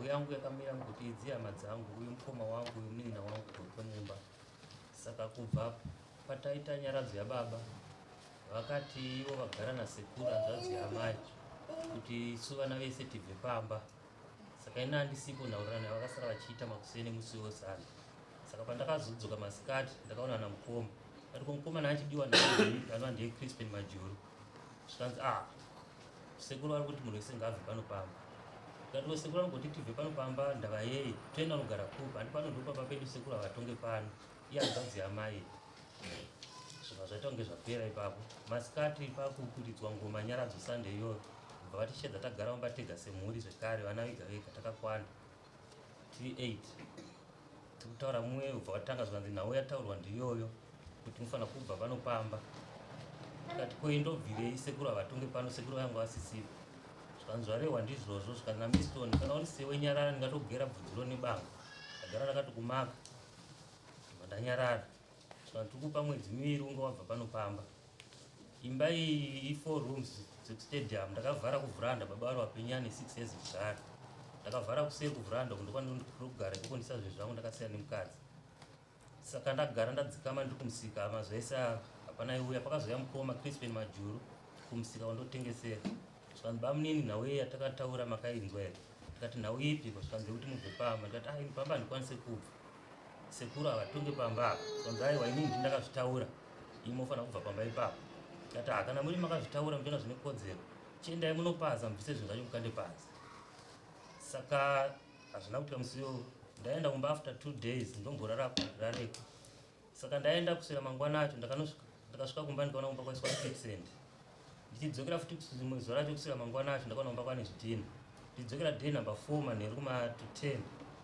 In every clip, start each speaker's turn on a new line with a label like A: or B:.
A: Yangu yakamira mukuti idzi hama dzangu, uyu mukoma wangu, uyu munin'ina wangu kwemumba. Saka kubva pataita nyaradzo yababa, vakati ivo vagara nasekuru hanzvadzi yaamai kuti isu vana vese tibve pamba. Saka ini handisipo, nhaurirano yavakasara vachiita makuseni musi wozana. Saka pandakazodzoka masikati, ndakaona namukoma. Ndati ko mukomana achidiwa naanova ndiye Crispin Majuru. Zvikanzi, "Ah, sekuru vari kuti munhu wese ngaabve pano pamba." Ndikati, "Ko sekuru vanogoti tibve pano pamba ndava yei? Toenda kunogara kupi? Handi pano ndopamba pedu, sekuru havatonge pano, iye hanzvadzi yamai." Zvinhu zvaita kunge zvapera ipapo. Masikati pakukuridzwa ngoma nyaradzo Sunday iyoyo, bva vatishedza. Tagara mumba tega semhuri zvekare, vana vega vega, takakwana tiri 8. Tikutaura mumwe ubva watanga, zvikanzi nhau yataurwa ndiyoyo kuti mufanira kubva pano pamba. Tikati, "Ko indobvirei? Sekuru havatonge pano, sekuru vanga vasisipo." Zvikanzi zvarehwa ndizvozvo. Zvikanzi naMiston, "Kana uri sewe, nyarara, ndingatogera bvudzi nebanga." Ndagara ndakati kumaka, ndobva ndanyarara. Zvikanzi tiri kupa mwedzi 2 unge wabva pano pamba. Imba iyi i4 rooms dzekustadium. Ndakavhara kuvhuranda, baba vari vapenyane 6 years kugara. Ndakavhara kuseri kuvhuranda uku, ndokwandinogara ikoko, ndisa zvinhu zvangu, ndakasiyana nemukadzi. Saka ndagara ndadzikama, ndiri kumusika mazuva ese ava, hapana iuya. Pakazouya mukoma Crispin Majuru kumusika wandotengesera. Zvikanzi, "Bamunini, nhau iyi yatakataura makainzwa here?" Ndikati, "Nhau ipiko?" Zvikanzi, "Yekuti mubve pamba." Ndikati, "Ai, pamba handikwanise kubva, sekuru havatonge pamba apa." Zvikanzi, "Aiwa, inini ndi ndakazvitaura, imi mofanira kubva pamba ipapo." Ndikati, "Ha, kana muri makazvitaura, muchiona zvine kodzero, chiendai munopaza, mubvise zvinhu zvacho mukande panze." Saka hazvina kuita musi iwowo. Ndaenda kumba after 2 days, ndomborarako rareko. Saka ndaenda kuswera mangwana acho, ndakasvika kumba, ndikaona kumba kwaiswa quicksand. Ndichidzokera futi rimwe zuva racho kuswera mangwana acho, ndakaona kumba kwane zvidhina. Ndichidzokera day number 4 manheru kuma to 10,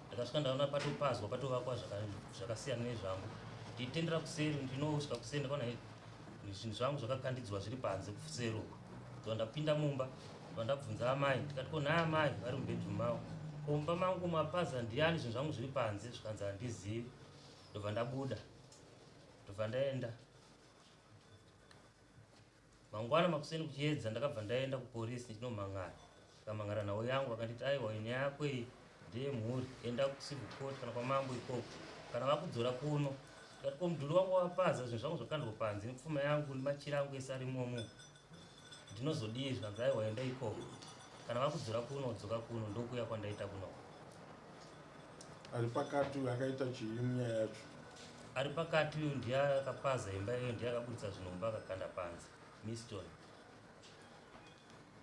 A: ndakasvika, ndaona patopazwa, patovakwa zvakasiyana nezvangu. Ndichitendera kuseri, ndinosvika kuseri, ndakaona zvinhu zvangu zvakakandidzwa zviri panze kuseri uko. Ndobva ndapinda mumba, ndobva ndabvunza amai. Ndikati, "Ko nhai amai," vari mubedroom mavo, "ko mumba mangu mapaza ndiani? Zvinhu zvangu zviri panze." Zvikanzi, "Handizivi." Ndobva ndabuda, ndobva ndaenda. Mangwana makuseni kuchiedza, ndakabva ndaenda kupolisi ndichinomhan'ara. Ndikamhan'ara nhau yangu. Vakanditi, "Aiwa, nyaya yako iyi ndeyemhuri, enda kucivil court kana kwamambo ikoko kana vakudzora kuno." Ndikati, "Ko mudhuri wangu wapaza, zvinhu zvangu zvakandwa panze, nepfuma yangu nemachira angu ese arimomo, ndinozodii?" Zvikanzi, "Aiwa, enda ikoko, kana vakudzora kuno dzoka kuno." Ndokuya kwandaita kuno.
B: Ari pakati uyu akaita chii munyaya yacho?
A: Ari pakati uyu ndiye akapaza imba iyoyo, ndiye akabudisa zvinhu mumba akakanda panze, Miston.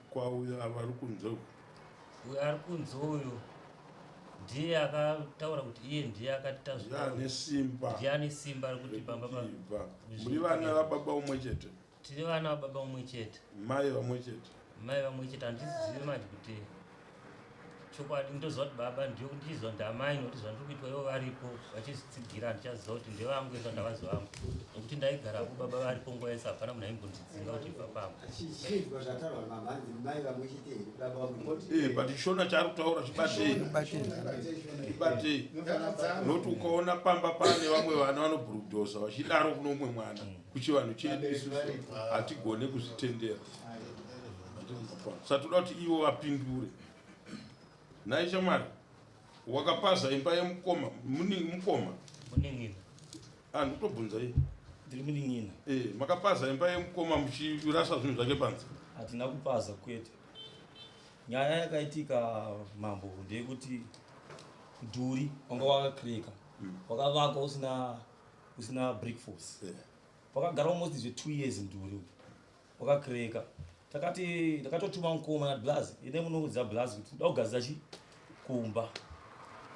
B: Kwauyo ava ari kunze uku?
A: Uyo ari kunze uyu ndiye akataura kuti iye ndiye akati
B: Ndiye ane simba.
A: Ndiye ane simba rekuti pamba
B: Ibva. Muri vana vababa umwe chete?
A: Tiri vana vababa umwe chete.
B: Mai vamwe chete?
A: Mai vamwe chete. Handizivi manje kuti chokwadi, ndoziva kuti baba ndiyo, ndichiziva kuti amai, nokuti zvandiri kuitwa ivo varipo vachizitsigira. Handichaziva kuti ndevangu esa ndavazi vangu, nokuti ndaigarapo baba varipo nguva yese, hapana munhu aimbondidzinga kuti ibva pamba.
C: Chinzwa zvataurwa mamhanzi, mai vamwe chete here, baba vamwe chete?
B: But Shona chaari kutaura chibatei, chibatei, nokuti ukaona pamba pane vamwe vana vanobhurudhosa vachidaro kuno umwe mwana, kuchivanhu chedu isusu hatigone kuzvitendera. Satoda kuti ivo vapindure. Nhai shamwari, wakapaza imba yemukoma, mukoma?
A: Munin'ina.
B: Ah, ndikutobvunza iye.
D: Ndiri munin'ina.
B: Makapaza imba yemukoma muchirasa zvinhu zvake panze?
D: Hatina kupaza, kwete. Nyaya yakaitika, mambo, ndeyekuti mudhuri wanga wakakreka, wakavakwa usina brick force. Wakagara almost zve 2 years, mudhuri uyu wakakreka. Takati ndakatotuma mukoma nablaz, ine munoudza blaz kuti ndoda kugadzira chi kumba,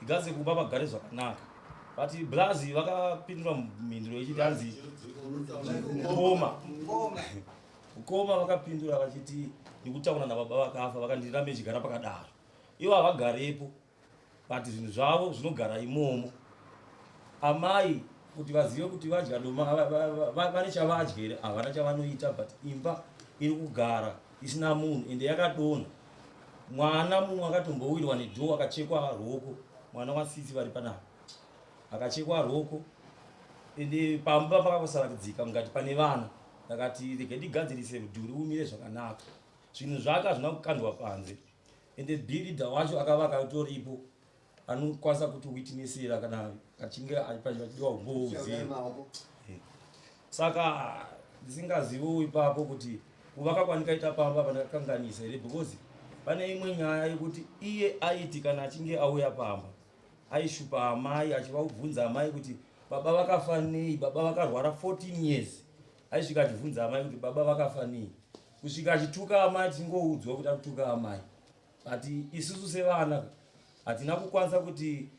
D: igadzire kumba pagare zvakanaka. But blaz vakapindura mhinduro ichiti hanzi mukoma, mukoma vakapindura vachiti ndikutaura nababa vakafa, vakandirambe ndichigara pakadaro. Ivo havagarepo, but zvinhu zvavo zvinogara imomo. Amai kuti vazive kuti vadya doma, vane chavadya here, havana chavanoita. But imba iri kugara isina munhu, ende yakadonha. Mwana mumwe akatombowirwa nedoor, akachekwa ruoko. Mwana wasisi vari panapa akachekwa ruoko. Ende pamba pakangosarakidzika mungati pane vana. Ndakati rege ndigadzirise mudhuri umire zvakanaka. Zvinhu zvake hazvina kukandwa panze, ende builder wacho akavaka utoripo. Anokwanisa kuti witnessera kana achinge achidiwa umbowo uzere. Saka ndisingaziviwo ipapo kuti kuvaka kwandikaita pamba pandakakanganisa here, because pane imwe nyaya yekuti iye aiti kana achinge auya pamba aishupa amai achivabvunza amai kuti baba vakafa nei, baba vakarwara 14 years. Aisvika achibvunza amai kuti baba vakafa nei, kusvika achituka amai, tichingoudzwa kuti akutuka amai. But isusu sevana hatina kukwanisa kuti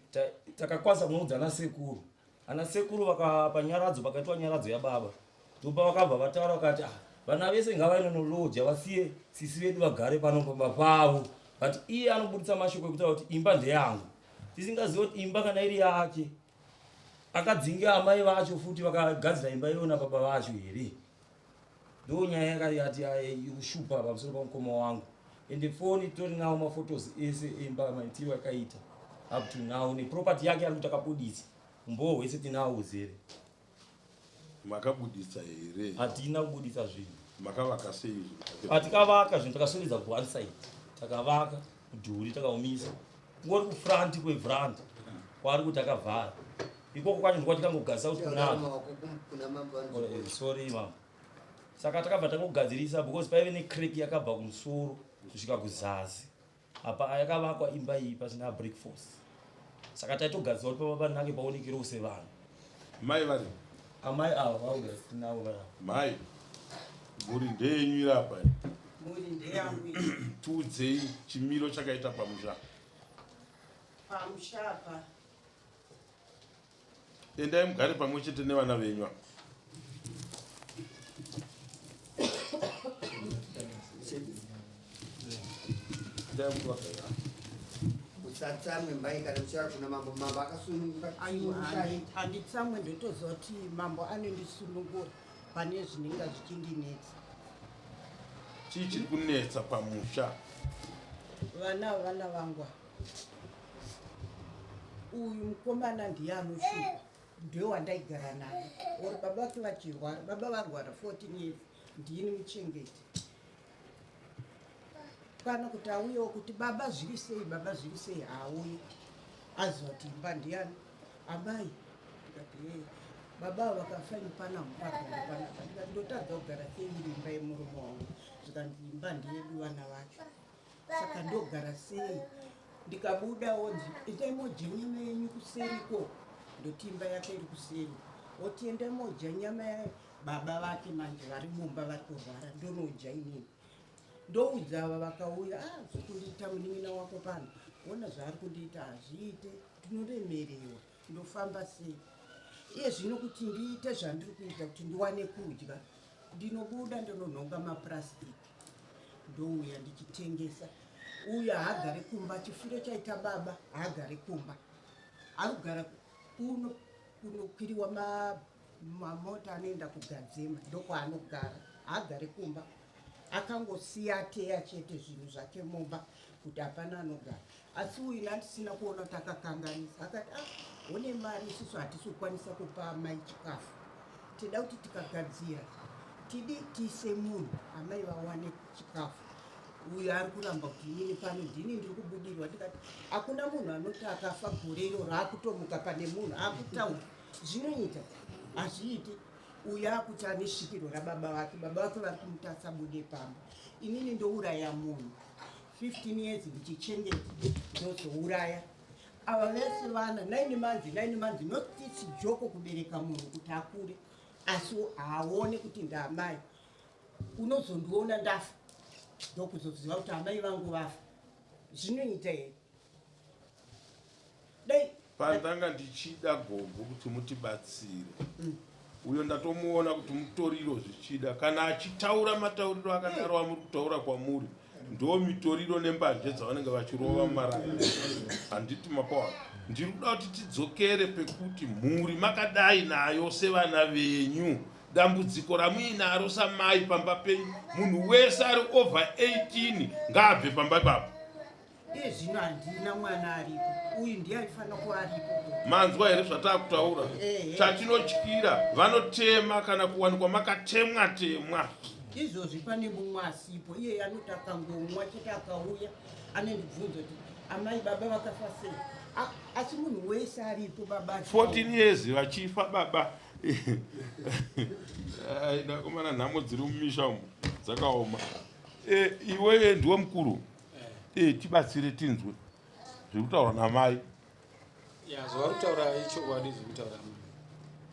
D: takakwanisa kunoudza ana sekuru. Ana sekuru vakapa nyaradzo, pakaitwa nyaradzo yababa, ndopa vakabva vataura vakati, ah, vana vese ngavainonoloja, vasiye sisi vedu vagare pano pamba pavo. But iye anobuditsa mashoko ekutaura kuti imba ndeyangu, tisingazivi kuti imba kana iri yake akadzinge amai vacho futi vakagadzira imba iyona baba vacho here. Ndo nyaya yakati kushupa pamusoro pamukoma wangu. Ende foni titori nawo maphotos ese emba maitiro akaita up to now, neproperty yake ari kuti akabuditsa, umbowo hwese tinawo uzere.
B: Makabuditsa here?
D: Hatina kubuditsa zvinhu.
B: Makavaka sei zvinhu?
D: Patikavaka zvinhu takaswededza ku one side, takavaka mudhuri takaumisa kungori kufront kwevrand kwaari kuti akavhara ikoko kwacho ndokwatikangogadzisa kuti kunaka. Oh, sorry mama. Saka takabva tangogadzirisa because paive necrack yakabva kumusoro kusvika kuzasi. Apa yakavakwa imba iyi pasina brick force, saka taitogadzira kuti pava panake paonekerewo sevanhu.
B: Mai vari?
D: Amai ava vaugadzira varava.
B: Mai, mhuri ndeyenyu iri apa?
E: Mhuri ndeyangu iyi.
B: Tiudzei chimiro chakaita pamusha.
E: Pamusha apa.
B: Endai mugare pamwe chete nevana venyu apa. Endai mugare.
C: Usatsamwe mai kana muchiva kuna mambo. Mambo akasununguka.
E: Aiwa, handitsamwe, ndotoziva kuti mambo anondisunungura pane zvinenge zvichindinetsa.
B: Chii chiri kunetsa pamusha?
E: Vana vangu ava. Uyu mukomana ndiye anoshupa, ndiye wandaigara naye or baba vake vachirwara. Baba varwara 14 years, ndini muchengeti. Kana kuti auyewo kuti baba zviri sei, baba zviri sei, haauyi. Aziva kuti imba ndiyani. Amai, ndikati yei, baba ava vakafa, ini pana mupagara panapa. Ndikati ndotadza kugara sei iri imba yemurume wangu? Zvikanzi imba ndeyedu vana vacho, saka ndogara sei? Ndikabuda wonzi itai modya nyama yenyu kuseriko. Ndoti imba yake iri kuseri, oti endai modya nyama yababa vake. Manje vari mumba vari kurwara, ndonodya inini? Ndoudza ava vakauya, ah, zvokundiita munin'ina wako pano, ona zvaari kundiita, hazviite, ndinoremerewa, ndofamba sei iye zvino kuti ndiite zvandiri kuita kuti ndiwane kudya? Ndinobuda ndinonhonga mapurasitiki, ndouya ndichitengesa. Uyu haagare kumba, chifiro chaita baba haagare kumba, ari kugara kuno kunokwiriwa mamota anoenda kugadzema, ndokwaanogara. Haagare kumba, akangosiya ateya chete zvinhu zvake mumba kuti hapana anogara. Asi uyu nandisina kuona kuti akakanganisa, akati, ah, une mari, isusu hatisi kukwanisa kupa amai chikafu, tida kuti tikagadzira tidi tiise munhu amai vawane chikafu. Uyu ari kuramba kuti inini pano ndini ndiri kubudirwa. Ndikati hakuna munhu anoti akafa gore iroro akutomuka pane munhu akutaura. Zvinoita hazviiti. Uyu akuti ane svikiro rababa vake, baba vake vari kumuti asabude pamba. Inini ndouraya munhu 15 years ndichichengeta, ndozouraya ava vese vana 9 months, 9 months. Not it's joke kubereka munhu kuti akure asi haaone kuti ndaamai. Unozondiona ndafa, ndokuzoziva kuti amai vangu vafa. Zvinoita here? Dai
B: Pandanga ndichida gogo kuti mutibatsire, uyo ndatomuona kuti mutoriro zvichida kana achitaura matauriro akadaro amuri kutaura kwamuri, ndo mitoriro nembanje dzavanenge vachirova mumaraya, handiti mapawa? Ndiri kuda kuti tidzokere pekuti mhuri makadai nayo sevana venyu, dambudziko ramuinaro samai pamba penyu. Munhu wese ari over 18 ngaabve pamba ipapo.
E: Iye zvino handina mwana aripo, uyu ndiye aifanira kuva aripo.
B: Manzwa here zvatakutaura?
E: Ehe.
B: Chatinotyira vanotema kana kuwanikwa makatemwa temwa.
E: Izvozvi pane mumwe asipo, iye anoti akangomwa chete akauya anondibvunza kuti amai baba vakafa sei. Asi munhu wese aripo baba.
B: 14 years vachifa baba. Ai, ndakomana, nhamo dziri mumisha umu dzakaoma. Iwe ndiwe mukuru, tibatsire tinzwe zviri kutaurwa namai.
F: Ya, zvavari kutaura ichokwadi. Zviri kutaura amai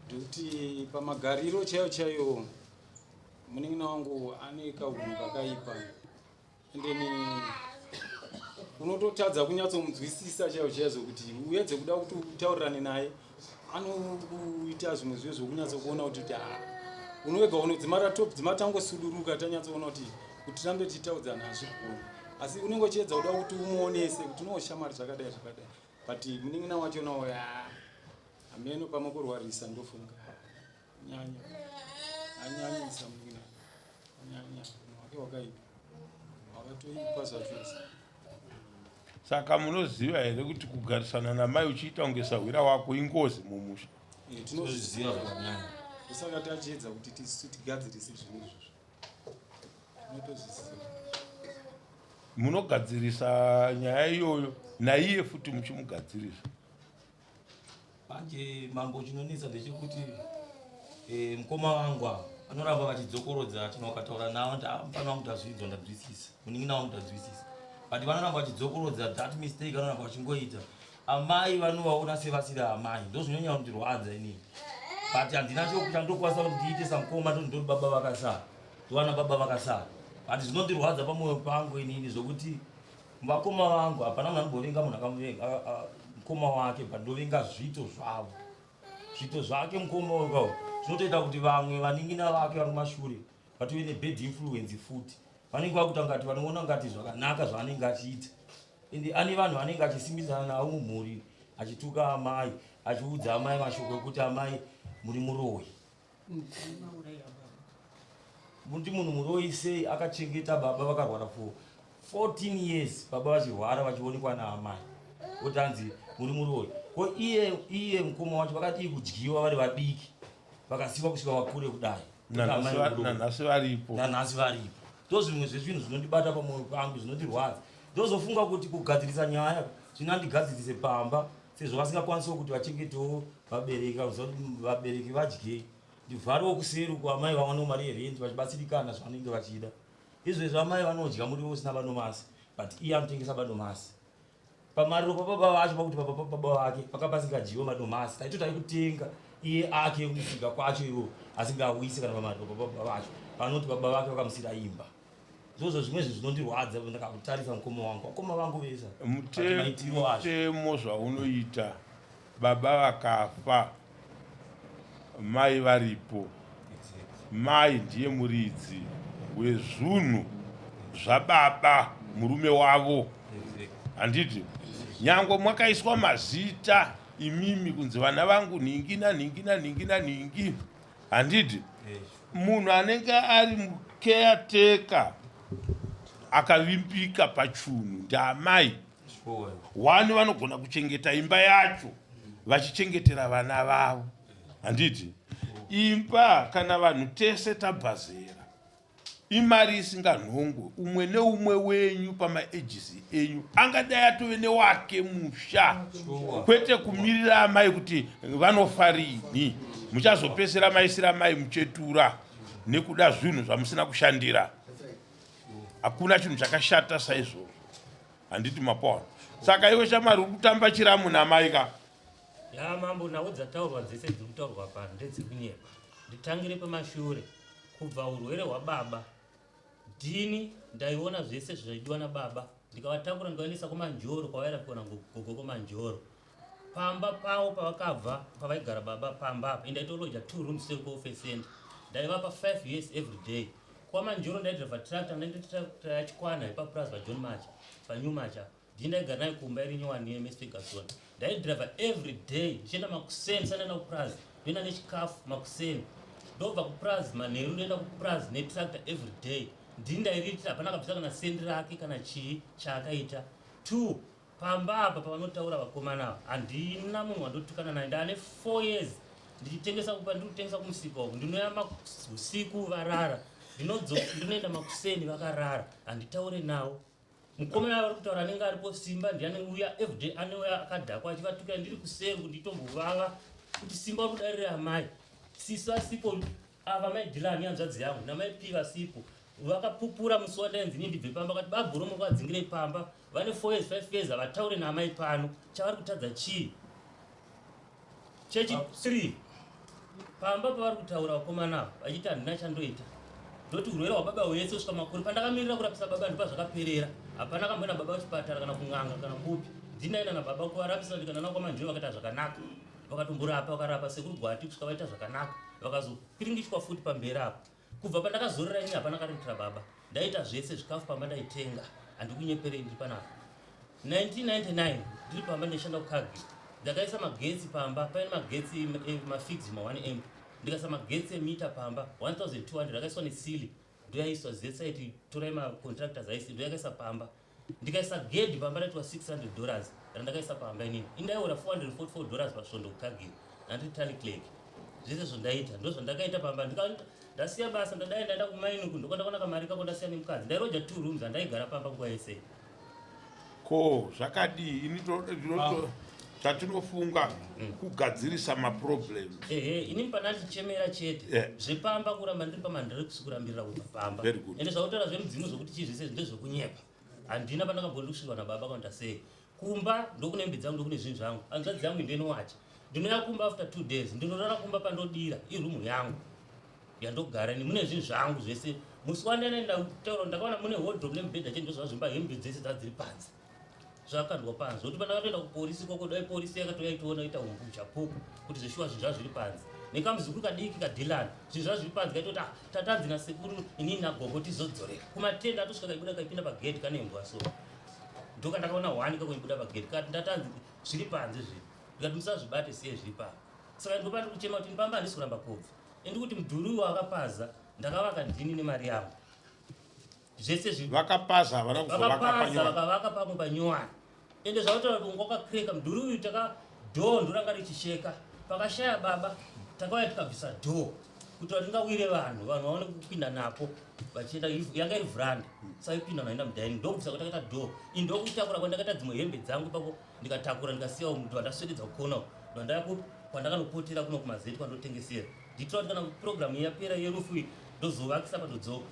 F: ndekuti pamagariro chaiyo chaiyo, munin'ina wangu ane kahunhu kakaipa, endeni unototadza kunyatsomunzwisisa chaiyo chaizvo. Kuti uedze kuda kuti utaurirane naye, anokuita zvimwe zviyo zvokunyatsokuona kuti ah, unowega unodzimara dzimatangosuduruka, tanyatsoona kuti tirambe tichitaudzana hazvigoni. Asi unenge uchiedza kuda kuti umuonese kuti unoshamwari zvakadai zvakadai, but munin'ina wacho nawo, ya, hameno pamwe kurwarisa, ndofunga nyanya anyanyisa. Munin'ina anyanya, munhu wake wakaipa, wakatoipa zvachose.
B: Saka munoziva here kuti kugarisana namai uchiita kunge sahwira wako ingozi mumusha?
F: Eh,
D: Tinozviziva
F: tinozviziva.
D: zvakanyanya.
F: Ndosaka tachiedza kuti tisu tigadzirise zvinhu izvozvo. Tinotozviziva.
B: Munogadzirisa nyaya iyoyo naiye futi muchimugadzirisa.
D: Manje mambo, chinonetsa ndechekuti mukoma wangu ava vanoramba vachidzokorodza. Chino wakataura navo kuti, "Ah, mufana wangu, tazvidzwa, ndanzwisisa. Munin'ina wangu, ndanzwisisa," but vanoramba vachidzokorodza that mistake, vanoramba vachingoita. Amai vanovaona sevasiri amai, ndo zvinonyanya kundirwadza inini, but handina chandokwanisa kuti ndiite samukoma. Ndondori baba vakasara, ndovana baba vakasara, but zvinondirwadza pamwoyo pangu inini zvokuti vakoma vangu, hapana munhu anombovenga munhu akamuvenga mukoma wake, but ndovenga zviito zvavo, zviito zvake mukoma wekawo zvinotoita kuti vamwe vanin'ina vake vari kumashure vatove nebad influence futi. Vanenge vakuita ngati vanoona ngati zvakanaka zvaanenge achiita, ende ane vanhu vanenge achisimbisana navo mumhuri, achituka amai, achiudza amai mashoko ekuti amai muri muroyi.
E: Mauraya baba.
D: Muti munhu muroyi sei akachengeta baba vakarwara for 14 years, baba vachirwara vachionekwa naamai, oti anzi muri muroyi? Ko iye mukoma wacho vakadii kudyiwa vari vadiki, vakasiyiwa kusvika vakure kudai? Kuti amai muroyi.
B: Nanhasi varipo.
D: Nanhasi varipo. Ndo zvimwe zvezvinhu zvinondibata pamwoyo pangu, zvinondirwadza. Ndozofunga kuti kugadzirisa nyaya zvinandigadzirise pamba, sezvo vasingakwanisawo kuti vachengetewo vabereki, vakuziva kuti vabereki vadyei, ndivharewo kuseri uko, amai vawanewo mari yerendi vachibatsirikana zvavanenge vachida. Izvezvi amai vanodya muriwo usina madomasi, but iye anotengesa madomasi. Pamariro pababa vacho, pakuti papa baba vake paka pasingadyiwe madomasi, taitoti aikutenga iye ake kusvika kwacho iwo asingawisi kana pamariro pababa vacho, panoti baba vake vakamusira imba. Ndozvo zvimwe zvinhu zvinondirwadza ndakakutarisa mukoma wangu, vakoma vangu vese. Maitiro acho.
B: Mutemo zvaunoita, baba vakafa mai varipo, mai ndiye muridzi wezvunhu zvababa, murume wavo, handiti? Nyangwe mwakaiswa mazita imimi kunzi vana vangu nhingi nanhingi nanhingi nanhingi, handiti? Munhu anenge ari mucaretaker akavimbika pachunhu ndaamai. One vanogona kuchengeta imba yacho vachichengetera vana vavo, handiti? Imba kana vanhu tese tabva zera, imari isinganhongwe. Umwe neumwe wenyu pamaages enyu angadai atove newake musha, kwete kumirira amai kuti vanofa rini. Muchazopesera maisira mai muchetura nekuda zvinhu zvamusina kushandira. Hakuna chinhu chakashata saizvozvo, handiti? Mapona. Saka iwe shamari uri kutamba chiramu namai ka?
A: Ya mambo, nhau dzataurwa dzese dziri kutaurwa pano ndedzekunyepa. Nditangire pamashure. Kubva urwere hwababa, ndini ndaiona zvese zvaidiwa nababa, ndikavatakura ndikaendesa kuManjoro kwavairapiwa nagogo kuManjoro. Pamba pavo pavakabva, pavaigara baba pamba apa, indaitoloja two rooms seri kuoffice center. Ndaivapa 5 years every day. KwaManjoro ndaidhiraivha tractor, ndaita yachikwana ipapurazi paJohn Macha, paNew Macha. Ndini ndaigara nayo kumba iri nyowani yeMs Ferguson. Ndaidhiraivha every day ndichienda makuseni, sandaenda kupurazi ndoenda nechikafu makuseni, ndobva kupurazi manheru ndoenda kupurazi netractor every day. Ndini ndairiitira, hapana kabvisa kana sendi rake kana chii chaakaita. Two, pamba apa pavanotaura vakomana ava, handina munhu wandotukana naye. Ndaane 4 years ndichitengesa kupa, ndiri kutengesa kumusika uku. Ndinoya usiku varara, ndinoenda makuseni vakarara, handitaure navo. Mukomana vari kutaura anenge aripo Simba ndiye anouya everyday, anouya akadhakwa achivatuka. Ndiri kusengu nditombovava kuti Simba uri kudarira amai. Sisi asipo ava mai Dylan hanzvadzi yangu namai P vasipo vakapupura musi wandainzi ini ndibve pamba kati bagoromo kwadzingirei pamba vane 4 years 5 years havataure naamai pano chavari kutadza chii chechi 3 pamba pavari kutaura vakomana ava vachiti handina chandoita ndoti urwere hwababa hwese kusvika makore pandakamirira kurapisa baba ndipa zvakaperera hapana kamboenda baba kuchipatara kana kun'anga kana kupi ndinaenda nababa kuvarapisa ndikana navo kwamandiwe vakaita zvakanaka vakatomborapa vakarapa sekuru gwati kusvika vaita zvakanaka vakazopiringishwa futi pamberi apo kubva pandakazorora ini hapana kariitira baba ndaita zvese zvikafu pamba ndaitenga handikunyeperei ndiri panapa 1999 ndiri pamba ndaishanda kuCargill ndakaisa magetsi pamba paine magetsi eh, mafix ma1 amp ndikaisa magetsi emita pamba 1200 akaiswa nesili ndoyaiswa zesaiti torai macontractors aisi ndoyakaisa pamba ndikaisa gedhi pamba raitwa $600 randakaisa pamba inini indaiora $444 pasvondo kuCargill handiri tally clerk zvese zvondaita ndo zvandakaita pamba ndasiya basa ndadai ndaenda kumaini uku ndokwandaona kamari kako ndasiya nemukadzi ndairoja two rooms handaigara pamba nguva yese.
B: Ko zvakadii ini chatinofunga kugadzirisa maproblem.
A: Ehe, ini pana ndichemera chete zvepamba kuramba ndiri pamandiri kurambirira kubva pamba.
B: Very good.
A: Ende zvakutaura zvemudzimu zvokuti chii zvese ndezvekunyepa handina pandakamboni kusvikwa nababa kana sei kumba ndokune hembe dzangu ndokune zvinhu zvangu hanzvadzi yangu ndinowacha ndinoya kumba after 2 days ndinorara kumba pandodira irumu yangu yandogara ini mune zvinhu zvangu zvese musi wandanaenda kutaura ndakaona mune wardrobe nemubhedha chete ndozvazvimba hembe dzese dzadziri panze zvakandwa panze zvokuti pandakatoenda kupolisi koko dai polisi yakatouya itoona ita uchapupu kuti zveshuwa zvinhu zvazviri panze nekamuzukuru kadiki kaDylan zvinhu zvazviri panze kaitoti ah tatanzi nasekuru inini nagogo tizodzorera kumatenda atosvika kaibuda kaipinda pagedhi kanembwa so ndokandakaona one kakuibuda pagedhi kati ndatanzi zviri panze zviri ndikati musazvibate siye zviri pano saka ndopandiri kuchema kuti pamba handisi kuramba kubva indi kuti mudhuri uyu wakapaza ndakavaka ndini nemari yangu zvese zvi
B: Vakapaza havana kuzovaka
A: vakapaza
B: panyowani.
A: Vakavaka pamwe panyowani ende zvakutaura kuti unga wakakreka mudhuri uyu taka dhoo ndoranga richisheka pakashaya baba takauya tikabvisa dhoo kuti tingawire vanhu vanhu vaone kupinda napo vachienda yanga iri vhuranda saka ipinda naenda mudining ndokubvisa kwatakaita dhoo ini ndokutakura kwandakaita dzimwe hembe dzangu ipapo ndikatakura ndikasiya ndo ndaswededza kukona uko ndo ndaya kwandakanopotera kuno kumazeti kwandotengesera ndiitira kuti kana purogiramu yapera yerufu iyi ndozovakisa pandodzoka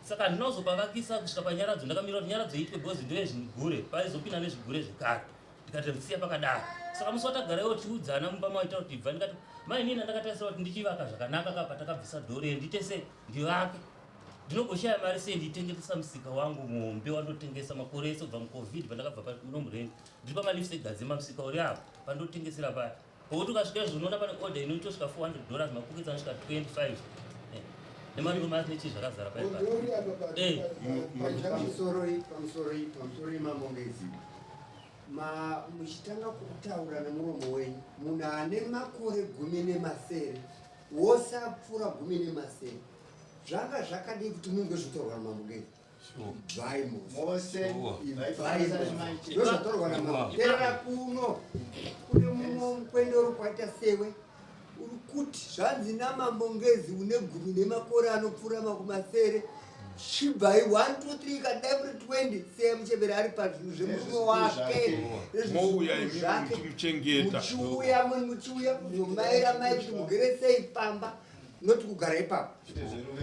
A: saka handina kuzopavakisa kusvika panyaradzo ndakamirira kuti nyaradzo iitwe because ndeyezvigure paizopinda nezvigure zvekare ndikati ndisiya pakadaro saka musi watagara iwo tiudzana mumba maita kuti ibva ndikati mai nini ndakatarisira kuti ndichivaka zvakanaka kapa takabvisa dhore ndiite se ndivake ndinogoshaya mari sei nditengetesa musika wangu muhombe wandotengesa makore ese kubva muCovid pandakabva panomureni ndiri pamalifts egadzima musika uri apo pandotengesera paya pokuti ukasvika izvo unoona pane order inoitosvika $400 mapoketsi anosvika 25 nemadomasi nechii zvakazara paipa.
C: Pamusoroi, Mambo Ngezi, ma muchitanga kutaura nemuromo wenyu munhu ane makore 17 wose apfuura 17 zvanga zvakadii kuti munzwe zvotaurwa naMambo Ngezi? Ibvai mose.
G: Mose.
C: Ibvai mose ndozvataurwa namambo. Terera kuno kune mumwe mukwendoro kwaita sewe uri kuti zvanzi naMambo Ngezi une 10 nemakore anopfuura 70 chibvai 1 2 3 kadai muri 20 seya muchembere ari pazvinhu zvemurume wake.
B: Mouya imimi
C: Zvake.
B: muchimuchengeta.
C: Muchiuya kuzomaira mai kuti mugere sei pamba noti kugara ipapo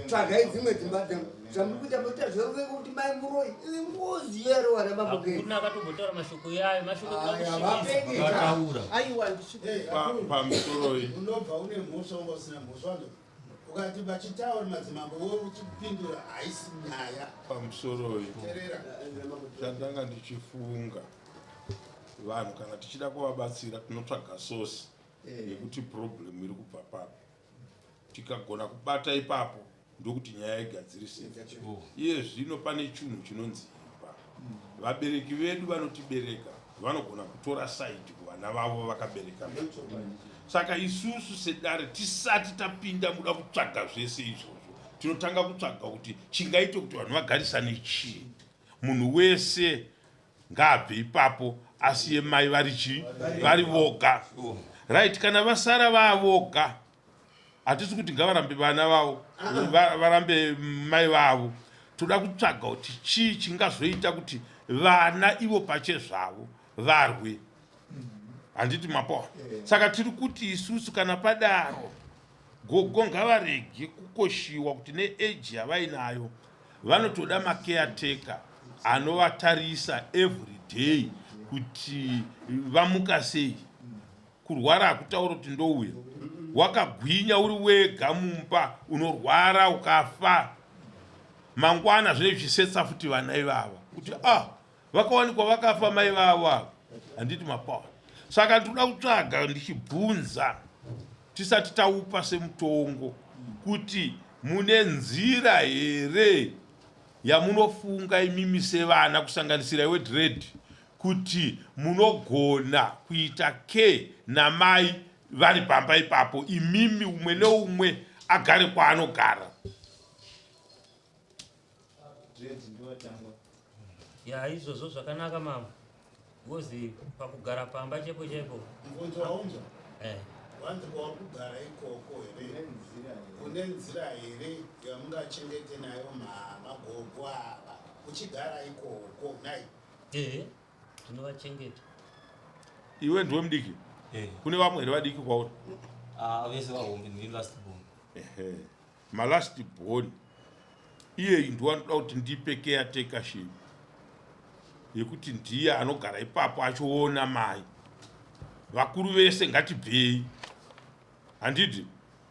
C: tsvagai dzimwe dzimba zvamuri kuita muita zveruvengo kuti mai muroi ngozi yerowa naMambo Ngezi.
A: Hakuna akatombotaura mashoko yayo mashoko
C: Aya,
A: ekuda
C: vapengi.
D: Vakataura.
E: Aiwa ndisvike.
B: Pamusoroi.
G: Unobva une mhosva unga usina mhosva ndo ukati vachitaura madzimambo wo uchipindura haisi nyaya.
B: Pamusoroi.
G: Teerera.
B: Chandanga ndichifunga vanhu kana tichida kuvabatsira tinotsvaga source yekuti problem iri kubva papi tikagona kubata ipapo ndokuti nyaya igadzirisike. Iye zvino pane chinhu chinonzi imba vabereki vedu vanotibereka vanogona kutora side kuvana vavo vakabereka navo. Saka isusu sedare tisati tapinda muda kutsvaga zvese izvozvo tinotanga kutsvaga kuti chingaite kuti vanhu vagarisane chii munhu wese ngaabve ipapo asiye mai vari chi vari voga right kana vasara vavoga hatisi kuti ngavarambe vana vavo varambe mai vavo toda kutsvaga kuti chii chingazoita kuti vana ivo pachezvavo varwe handiti mapoa eh. saka tiri kuti isusu kana padaro gogo ngavarege kukoshiwa kuti neeji yavainayo vanotoda macaretaker anovatarisa every day kuti vamuka sei kurwara hakutaura kuti ndouya wakagwinya uri wega mumba unorwara ukafa mangwana zvinenge zvichisetsa futi vana ivava kuti ah vakawanikwa vakafa mai vavo ava handiti mapawa saka ndinoda kutsvaga ndichibvunza tisati taupa semutongo kuti mune nzira here yamunofunga imimi sevana kusanganisira iwe dread kuti munogona kuita care namai vari pamba ipapo imimi umwe neumwe agare kwaanogara
A: Ya izvozvo zvakanaka mama. Ngozi pakugara pamba chepo chepo.
G: Mubvunzo waunzwa?
A: Eh.
G: Wanzi kwauri kugara ikoko here? Kune nzira here yamungachengete nayo mama gogo ava uchigara ikoko nhai?
A: Eh, tinovachengeta.
B: Iwe ndiwe mudiki?
D: Eh.
B: Kune vamwe here vadiki kwauri?
D: Ah, vese vahombe ndini last born.
B: Ehe. Malast born iyeyi ndiwanoda kuti ndipe caretakership yekuti ndiye anogara ipapo achiona mai vakuru vese ngatibvei handiti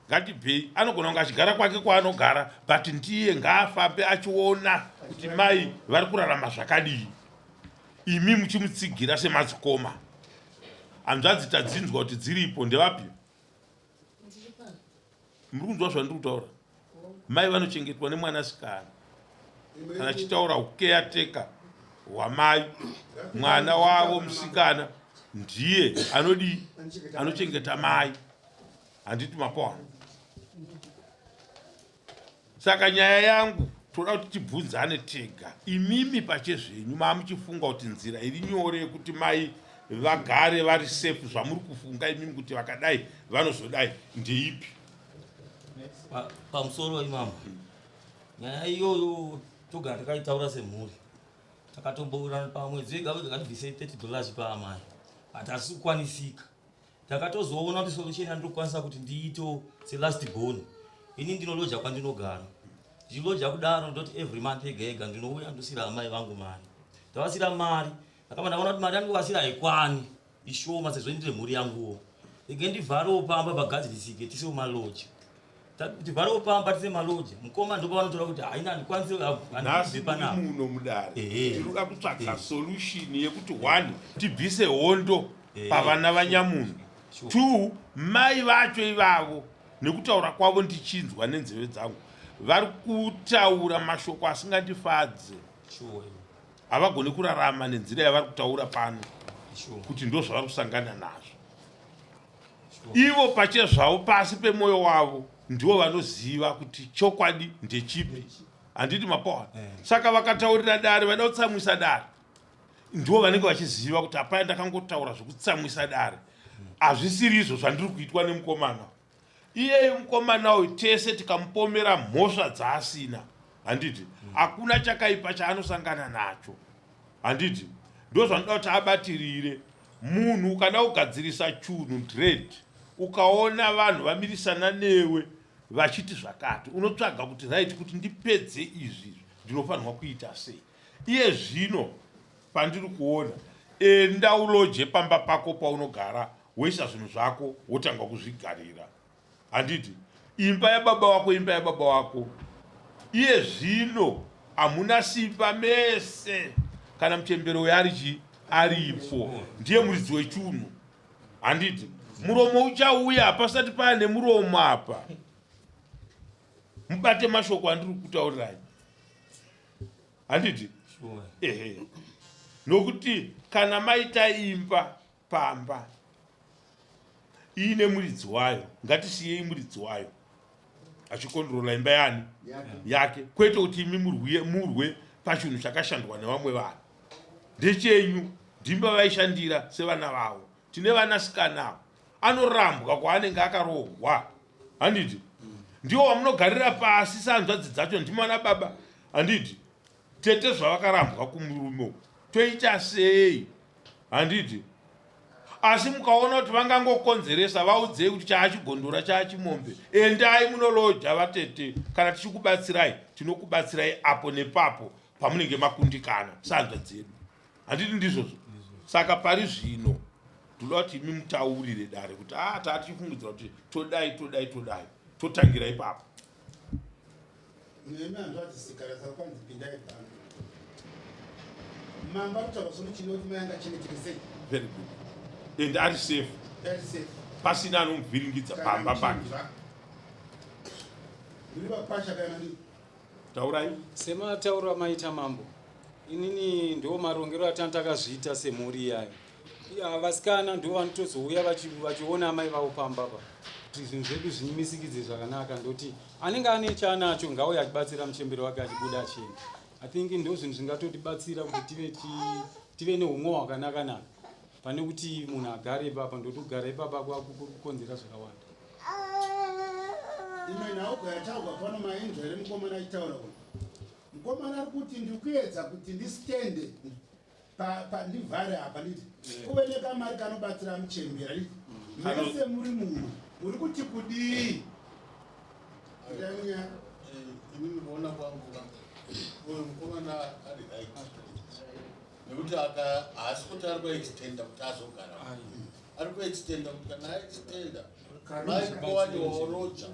B: ngatibvei anogona kunge achigara kwake kwaanogara but ndiye ngaafambe achiona kuti mai vari kurarama zvakadii imi muchimutsigira semadzikoma hanzvadzi tadzinzwa kuti dziripo ndevapi muri kunzwa zvandiri kutaura mai vanochengetwa nemwanasikana kana achitaura ukeateka hwamai mwana wavo musikana ndiye anodii anochengeta mai handiti mapona Saka nyaya yangu toda kuti tibvunzane tega imimi pachezvenyu maamuchifunga kuti nzira iri nyore yekuti mai vagare vari safe zvamuri kufunga imimi kuti vakadai vanozodai ndeipi?
D: Pamusoro imama nyaya iyoyo togara takaitaura semhuri takatombourana pamwedzi wega wega katibvisei 30 dollars paamai but asi kukwanisika Ndakatozoona kuti solution yandinokwanisa kuti ndiitewo selast born ini ndinoloja kwandinogara ndichiloja kudaro ndoti every month yega yega ndinouya ndosira amai vangu mari ndavasira mari ndakabva ndaona kuti mari yandikuvasira haikwani ishoma sezvo ndine mhuri yanguwo ege ndivharewo pamba pagadzirisike tisewo maloja tivharewo pamba tise maloja mukoma ndopavanotora kuti haina handikwanisi
B: nhasi muno mudare tinoda kutsvaga solution yekuti one tibvise hondo eh, pavana vanyamunhu two mai vacho ivavo nekutaura kwavo ndichinzwa nenzeve dzangu vari kutaura mashoko asingandifadze havagoni kurarama nenzira yavari kutaura pano kuti ndo zvavari kusangana nazvo ivo pachezvavo pasi pemwoyo wavo ndivo vanoziva kuti chokwadi ndechipi handiti mapoa eh. saka vakataurira dare vaida kutsamwisa dare ndivo vanenge vachiziva kuti hapaya ndakangotaura zvekutsamwisa dare hazvisiri izvo zvandiri kuitwa nemukomana iyeyu mukomana uyu tese tikamupomera mhosva dzaasina handiti hakuna chakaipa chaanosangana nacho handiti ndozvanoda kuti abatirire munhu ukada kugadzirisa chunhu dread ukaona vanhu vamirisana newe vachiti zvakati unotsvaga kuti right kuti ndipedze izvi ndinofanirwa kuita sei Iye zvino pandiri kuona, enda uloje pamba pako paunogara woisa zvinhu zvako wotanga kuzvigarira. Handiti imba yababa wako imba yababa wako. Iye zvino hamuna simba mese kana muchembere uyo ari chii aripo ndiye muridzi wechunhu handiti muromo uchauya pasati paane muromo apa mubate mashoko andiri kutaurirai handiti ehe nokuti kana maita imba pamba iine muridzi wayo ngatisiyei muridzi wayo achikondrola imba yani yake kwete kuti imi murwe pachinhu chakashandwa nevamwe vanhu ndechenyu ndimba vaishandira sevana vavo tine vanasikana anorambwa kwaanenge akarohwa handiti ndiwo wamunogarira pasi sehanzvadzi dzacho ndimana baba handiti tete zvavakarambwa kumurume uku Toita sei? Handiti? Asi mukaona kuti vangangokonzeresa, vaudzei kuti chaachigondora chaachimombe. Endai munoloja vatete, kana tichikubatsirai, tinokubatsirai apo nepapo pamunenge makundikana sehanzvadzi dzedu. Handiti ndizvozvo? Saka pari zvino ndoda kuti imi mutaurire dare kuti ah, taa tichifungidzira kuti todai todai todai totangira ipapo.
G: Nemi hanzvadzi sigara saka kwanzi pindai pano. Mambo arikutaura sono chinoti mai angachengeteke sei?
B: Very good. And ari safe.
G: Ari safe.
B: Pasina anomuvhiringidza pamba pake.
G: Muri vakwasha kana nini?
B: Taurai.
F: Sematauro amaita mambo, inini ndo marongero atanga takazviita semhuri iyayo. Vasikana ndo vanotozouya vachiona amai vavo pamba pa kuti zvinhu zvedu zvimisikidze zvakanaka, ndoti anenge ane chaanacho ngauye achibatsira muchembere wake achibuda achienda. I think ndo zvinhu zvingatotibatsira kuti tive tive neumwe hwakanaka naka pane kuti munhu agare ipapa, ndoti kugara ipapa kwakukonzera zvakawanda.
G: Imwe nhau yataurwa pano mainzwa here mukomana achitaura uyu? Mukomana ari kuti ndiri kuedza kuti ndistende ndivhare apa nditi kuve nekamari kanobatsira muchembera nditi mese muri muno muri kuti kudii?
H: Inini kuona kwangu uyu mukomana ari right nekuti aka haasi kuti ari kuextenda kuti azogara ari kuextenda kuti kana aextenda mai kuwaniwawo roja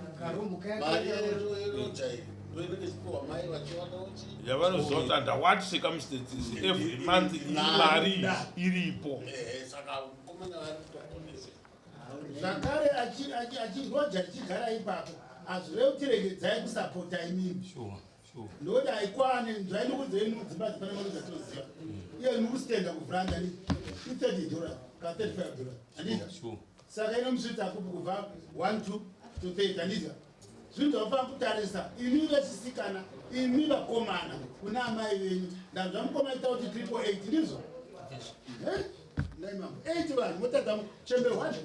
H: mari yeroja iyi ndoinenge ichipiwa mai vachiwanawo chii
B: yavanoziva kuti under what circumstances every month iyi mari iripo.
H: Saka mukomana vari kutokonesa
G: zvakare achiroja ichigara ipapo hazvirevi kuti regedzai kusapota imimi ndokuti haikwane nzwai nokudzei mudzimba dzipane mari dzatinoziva iye mukusitenda kuvhuranda ni i30 dollar ka 35 dollar handiti saka inomusvitsa kupi kubva 1 2 to 30 handiti zvinhu zvaufanira kutarisa imi vechisikana imi vakomana kuna amai venyu ndanzwa mukoma ita kuti triple eight ndizvo ndai mambo eight vanhu motadza chembe one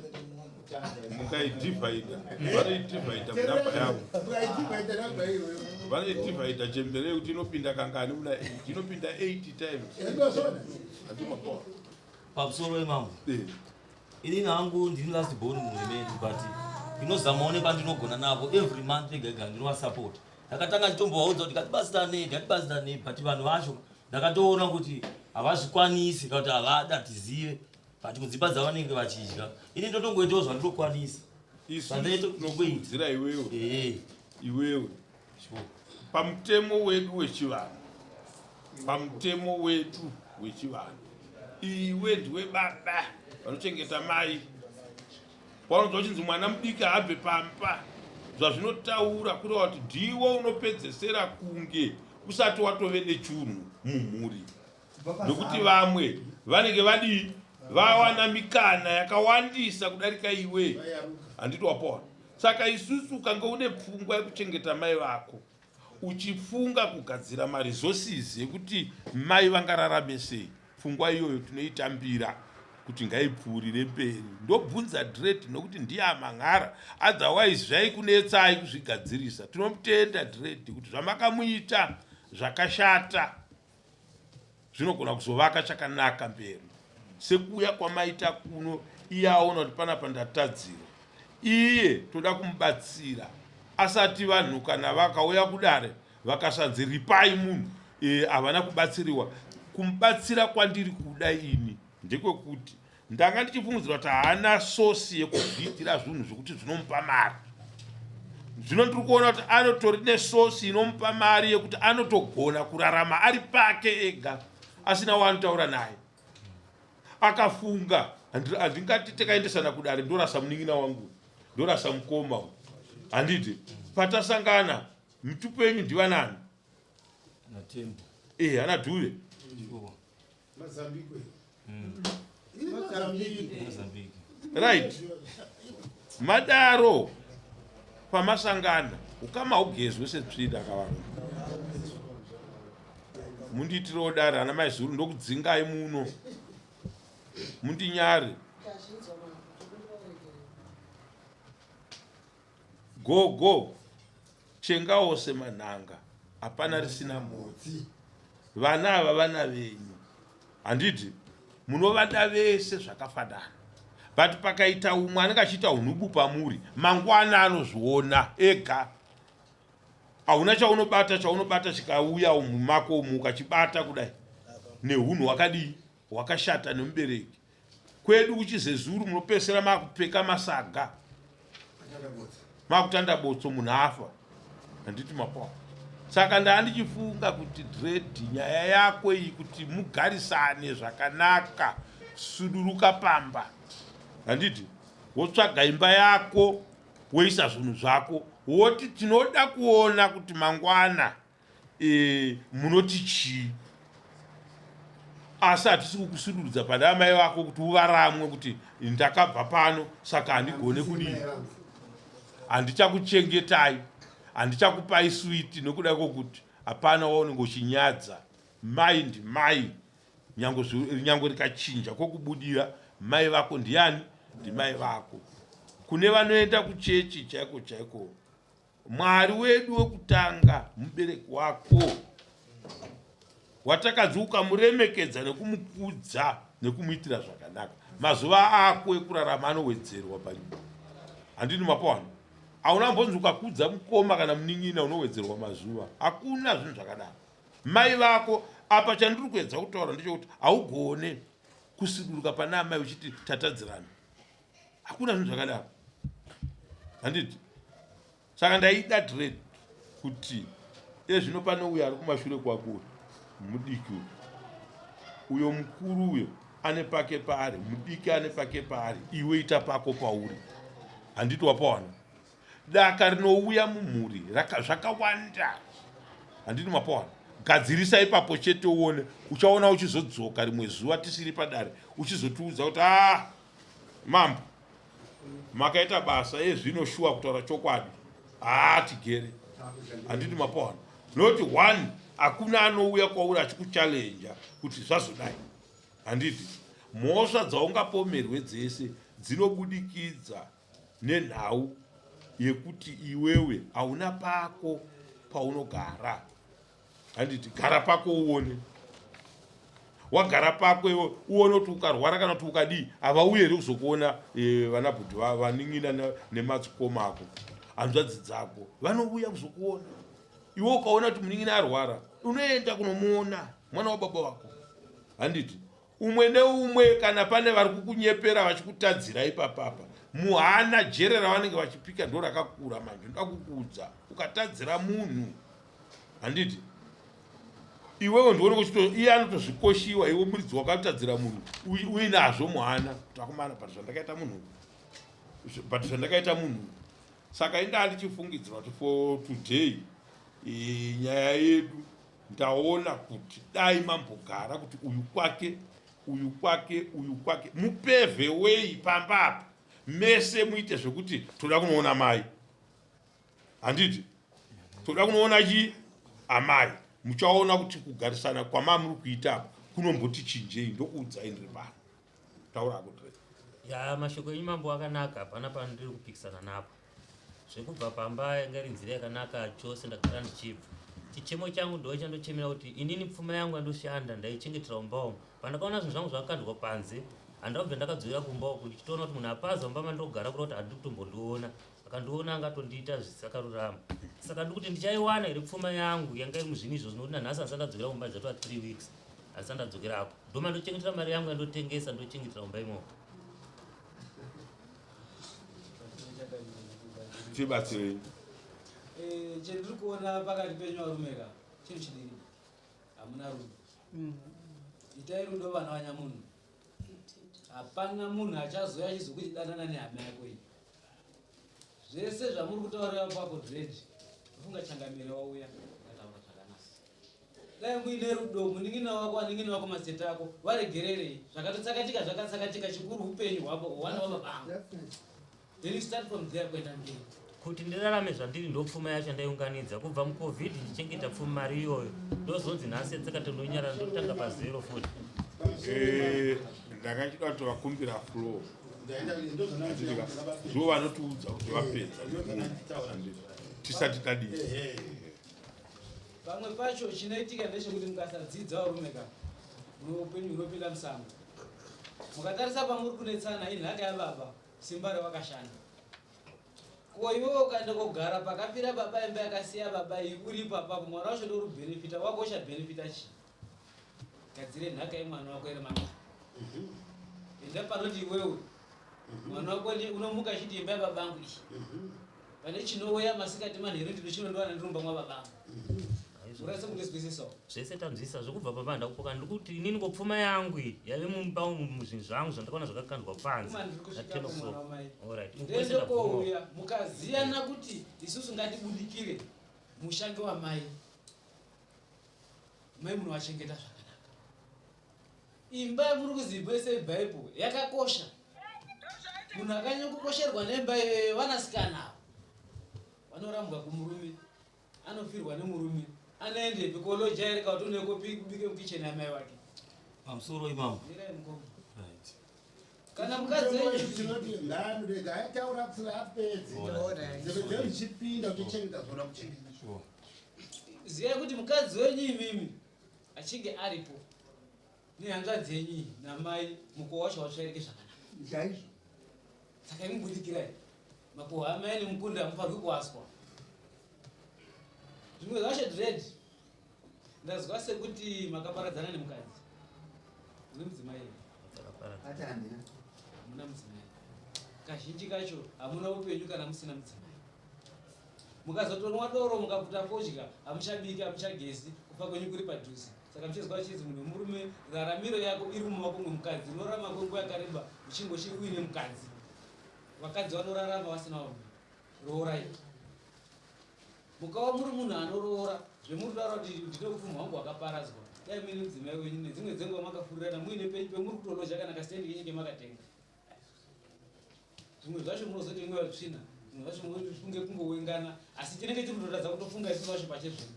B: Mukaidivhaidha vanoidivhaidha munamba yavo.
G: Mukaidivhaidha namba iyoyo
B: vanoidivhaidha chembere yekuti inopinda kangani muna 8 inopinda 8 times.
G: Ndozvona
B: Handi makoa.
D: Pamusoro wemambo, inini hangu ndini last born mumhuri medu, but ndinozamawo nepandinogona navo every month ega ega ndinovasapota. Ndakatanga nditombovaudza kuti ngatibatsiranei ngatibatsiranei, but vanhu vacho ndakatoona kuti havazvikwanisi kana kuti havada tizive, but kudzimba dzavanenge vachidya ini ndotongoitawo zvandinokwanisa.
B: Isu tinokurudzira iwewe iwewe pamutemo wedu wechivanhu, pamutemo wedu wechivanhu iwe ndiwe baba vanochengeta mai. Paunonzwa uchinzi mwana mudiki haabve pamba, zvazvinotaura kureva kuti ndiwe unopedzesera kunge usati watove nechunhu mumhuri, nokuti vamwe vanenge vadii vawana mikana yakawandisa kudarika iwe. Handiti wapoa? Saka isusu ukange une pfungwa yekuchengeta mai vako uchifunga kugadzira maresources ekuti mai vangararame sei, pfungwa iyoyo tinoitambira kuti ngaipfuurire mberi. Ndobvunza Dread nokuti ndiye amhan'ara, otherwise zvaikunetsai kuzvigadzirisa. Tinomutenda Dread kuti zvamakamuita zvakashata zvinogona kuzovaka chakanaka mberi, sekuuya kwamaita kuno iye aona kuti panapa ndatadzira, iye toda kumubatsira asati vanhu kana vakauya kudare vakasanzi ripai munhu havana kubatsiriwa. Kumubatsira kwandiri kuda ini ndekwekuti ndanga ndichifungidzira kuti haana sosi yekuzviitira zvinhu zvekuti zvinomupa mari. Zvino ndiri kuona kuti anotori nesosi inomupa mari yekuti anotogona kurarama ari pake ega asina waanotaura naye. Akafunga handingati takaendesana kudare ndorasa munin'ina wangu ndorasa mukoma uyu, handiti patasangana mitupo yenyu ndivanani? Ana Dhuve. Right, madaro pamasangana ukama hugezwe setsvina kavanhu. Mundiitirewo dare ana mai Zuru, ndokudzingai muno mundinyare. Gogo chengawo semanhanga, hapana risina mhodzi. Vana ava vana venyu. Handiti munovada vese zvakafanana, but pakaita umwe anenge achiita unhubu pamuri, mangwana anozviona ega. Hauna chaunobata, chaunobata chikauya umu mako umu ukachibata kudai nehunhu hwakadii hwakashata nemubereki. Kwedu kuchizezuru munopesera makupfeka masaga makutanda botso munhu afa handiti mapoa. Saka ndaa ndichifunga kuti dread nyaya yako iyi kuti mugarisane zvakanaka, suduruka pamba handiti, wotsvaga imba yako woisa zvinhu zvako, woti tinoda kuona kuti mangwana e, munoti chii asi hatisi kukusudurudza pane amai vako kuti uvaramwe kuti ndakabva pano saka handigone kudii handichakuchengetai handichakupai switi nokuda kwokuti hapana waunenge uchinyadza mai ndimai nyange rikachinja kwokubudira mai vako ndiani ndimai vako kune vanoenda kuchechi chaiko chaiko Mwari wedu wekutanga mubereki wako watakanzi ukamuremekedza nekumukudza nekumuitira zvakanaka mazuva ako ekurarama anowedzerwa panyika. Handini mapoano hauna mbonzi ukakudza mukoma kana munin'ina unowedzerwa mazuva. Hakuna zvinhu zvakadaro. Mai vako apa chandiri kuedza kutaura ndechekuti haugone kusuduruka pana amai uchiti tatadzirana. Hakuna zvinhu zvakadaro. Handiti? Saka ndaida dread kuti ezvino pane uyo ari kumashure kwako uyu mudiki uyu uyo mukuru uyo ane pake paari, mudiki ane pake paari, iwe ita pako pauri. Handiti wapawana? Daka rinouya mumhuri zvakawanda. Handiti mapawana? Gadzirisa ipapo chete uone, uchaona uchizodzoka rimwe zuva tisiri padare uchizotiudza kuti ah mambo makaita basa ezvino shuwa kutaura chokwadi haa tigere. Handiti mapawana? Noti one hakuna anouya kwauri achikuchallenja kuti zvazodai. Handiti mhosva dzaungapomerwe dzese dzinobudikidza nenhau yekuti iwewe hauna pako paunogara. Handiti gara pako uone, wagara pako iwe uone kuti ukarwara kana kuti ukadii havauye here kuzokuona e, vana bhudhi vanin'ina nemadzikoma ako hanzvadzi dzako vanouya kuzokuona iwe. Ukaona kuti munin'ina arwara unoenda kunomuona mwana wababa wako. Handiti umwe neumwe kana pane vari kukunyepera vachikutadzira ipapapa muhana jere ravanenge vachipika ndo rakakura manje. Ndoda kukuudza ukatadzira munhu handiti iwewe ndione kuchito iye anotozvikoshiwa iwe muridzi wakatadzira munhu uinazvo muhana kuti akomana but zvandakaita munhu but zvandakaita munhu. Saka indaa ndichifungidzira kuti for today e, nyaya yedu ndaona kuti dai mambogara kuti uyu kwake uyu kwake uyu kwake mupevhe wei pamba apa mese muite zvekuti toda kunoona mai. Handiti toda kunoona chi amai. Muchaona kuti kugarisana kwamamuri kuita apa kunomboti chinjei. Ndokuudzai ndiri pano. Taura hako Drake.
A: Ya mashoko enyu mambo akanaka, hapana pandiri kupikisana napo. Zvekubva pamba yanga iri nzira yakanaka chose, ndagara ndichibva. Chichemo changu ndo chandochemera kuti inini pfuma yangu yandoshanda ndaichengetera umba umu. Pandakaona zvinhu zvangu zvakakandwa panze, handabve ndakadzokera kumba uku ndichitoona kuti munhu apaza mumba mandogara kuda kuti handi kutombondiona. Akandiona angatondiita zvisakarurama. Saka ndikuti ndichaiwana here pfuma yangu yanga iri muzvinhu izvozvo nokuti nanhasi handisati ndadzokera kumba dzatova 3 weeks. Handisati ndadzokerako. Ndoma ndochengetera mari yangu yandotengesa ndochengetera kumba imoko.
B: Tibatsirei.
I: Eh, chendiri kuona pakati penyu varume ka chinhu chidiki hamuna rudo. Itai rudo vana vanyamunhu. Hapana munhu achazouya achizokuti danana nehama yako iyi. Zvese zvamuri kutaurira papo dread ufunga changamire wauya akataura zvakanaka. Dai muine rudo munin'ina wako anin'ina wako masete ako varegererei zvakatotsakatika zvakatsakatika chikuru upenyu hwako hwana wababa angu. Then you start from there kuenda mberi.
A: Kuti ndirarame zvandiri ndopfuma yacho ndaiunganidza kubva mucovid ndichichengeta pfuma mari iyoyo ndozonzi nhasi yatsakata ndonyarara ndotanga pazero futi.
B: Eh, ndakachida kuti vakumbira floor ndivo vanotiudza kuti vapedza tisati tadii.
I: Pamwe pacho chinoitika ndechekuti mukasadzidza varume ka. Upenyu hunopinda musango. Mukatarisa pamuri kunetsana inhaka yababa, simba rawakashanda. Ko iwewe ukaenda kogara pakafira baba imba yakasiya baba iyi uripo apapo mwana wacho ndouri kubhenefita wako uchabhenefita chii? Gadzire nhaka yemwana wako iri mangwana. Enda panoti iwewe mwana wako unomuka achiti imba yababa angu iyi. Pane chinouya masikati manheru ndinochinondowana ndiri mumba mwababa angu. Urase kundizwisisawo.
A: Zvese tanzwisisa zvekubva pamba ndakupoka ndiri kuti inini ko pfuma yangu iyi yave mumba umu muzvinhu zvangu zvandakaona zvakakandwa panze.
I: Kuma ndiri kusvika
A: Ndatema
I: kumwana
A: kusoro.
I: wamai.
A: Alright.
I: Ndende kouya mukaziyana kuti isusu ngatibudikire musha ngewamai. Mai munovachengeta zvakanaka. Imba yamuri kuziva yese ibhaipo yakakosha. Munhu akanyanya kukosherwa nemba iyoyo vanasikana ava vanorambwa kumurume anofirwa nemurume anoendepi koloja here kana kuti unekobike mukicheni yamai wake.
D: Pamusoro imambo.
I: Mirai mukoma.
D: Right.
I: Kana mukadzi wenyu
G: tinoti ngaanurega aitaura kusira apedze nzeve dzedu dzichipinda uchichengeta zvona kuchengeta.
D: Sure.
I: Ziyai kuti mukadzi wenyu imimi achinge aripo nehanzvadzi yenyu iyi namai mukowa wacho hautsvairiki zvakanaka.
C: Chaizvo.
I: Saka imubudikirai makohwa amai nemukunda hamufanirwi kuaswa. Zvimwe zvacho dread ndazwa sekuti makaparadzana nemukadzi. Mune mudzimai here?
C: Ati handina.
I: Hamuna mudzimai. Kazhinji kacho hamuna upenyu kana musina mudzimai. Mukazotonwa doro mukaputa fodya hamuchabiki hamuchagezi kufa kwenyu kuri padhuze. Saka muchizwa chinzi munhu wemurume raramiro yako iri mumaoko memukadzi unorarama kwenguva yakareba uchingochi uine mukadzi. Vakadzi vanorarama vasina varume. Roorai. Mukava muri munhu anoroora zvemuri kutaura kuti ndine upfumi hwangu hwakaparadzwa. Dai muine mudzimai wenyu nedzimwe dzenguva makafurirana muine penyu pemuri kutoloja kana kasitendi kenyu kemakatenga. Zvimwe zvacho munozoti mweya tsvina, zvimwe zvacho munofunge kungowengana, asi tinenge tiri kutoratidza kutofunga isu vacho pachezvedu.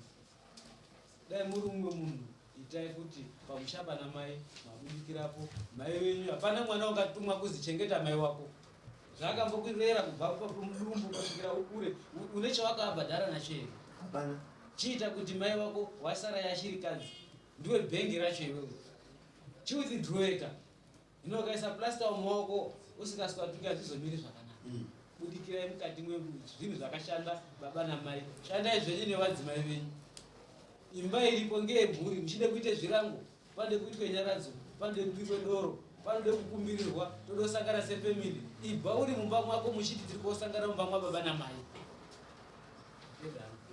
I: Dai muri mumwe munhu itai kuti pamusha pana mai mabudikirapo mai wenyu hapana mwana ungatumwa kuzi chengeta mai wako. Zvaakambokurera kubva mudumbu kusvikira ukure une chawakabhadhara nacho here?
C: Hapana.
I: Chiita kuti mai wako wasara yashirikadzi ndiwe bhengi racho iwewe. Chiwithdraweka. Hino ukaisa plaster mumaoko usingaswatuki hazvizomiri zvakanaka. Budikirai mukati mwezvinhu zvakashanda baba namai. Shandai zvenyu nevadzimai venyu. Imba iripo ngeyemhuri muchide kuite zvirango, panode kuitwe nyaradzo, panode kubikwe doro, panode kukumbirirwa, todosangana sefamily. Ibva uri mumba mwako muchiti tiri kosangana mumba mwababa namai.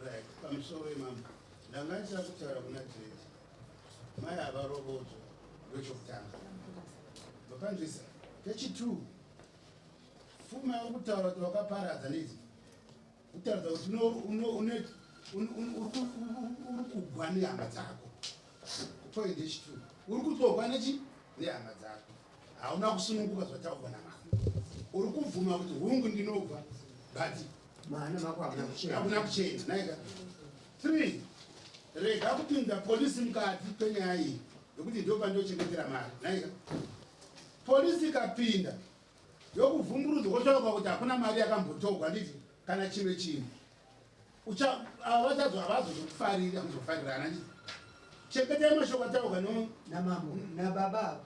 G: Right. Pamusoro imambo. Ndanga ndichida kutaura kuna Dread. Mai havarovodzwa ndochokutanga. Mapanzwisa. Chechitwo. Pfuma yauri kutaura kuti wakaparadza neidzi. Kutaridza kuti uri kugwa nehama dzako. Point yechitwo. Uri kutogwa nechi nehama dzako. Hauna kusununguka zvataurwa namama. Uri kubvuma kuti hungu ndinobva but
C: Mwana mako hamuna kuchena.
G: Hakuna kuchena. Naika. 3. Rega kupinda polisi mukati penyaya iyi nekuti ndo pandochengetera mari. Naika. Polisi ikapinda yokuvhumburudzwa kwotaurwa kuti hakuna mari yakambotogwa nditi kana chimwe chinhu. Ava vachazo havazozokufariri, hamuzofarirana nditi. Chengetai mashoko ataurwa
C: namambo nababa.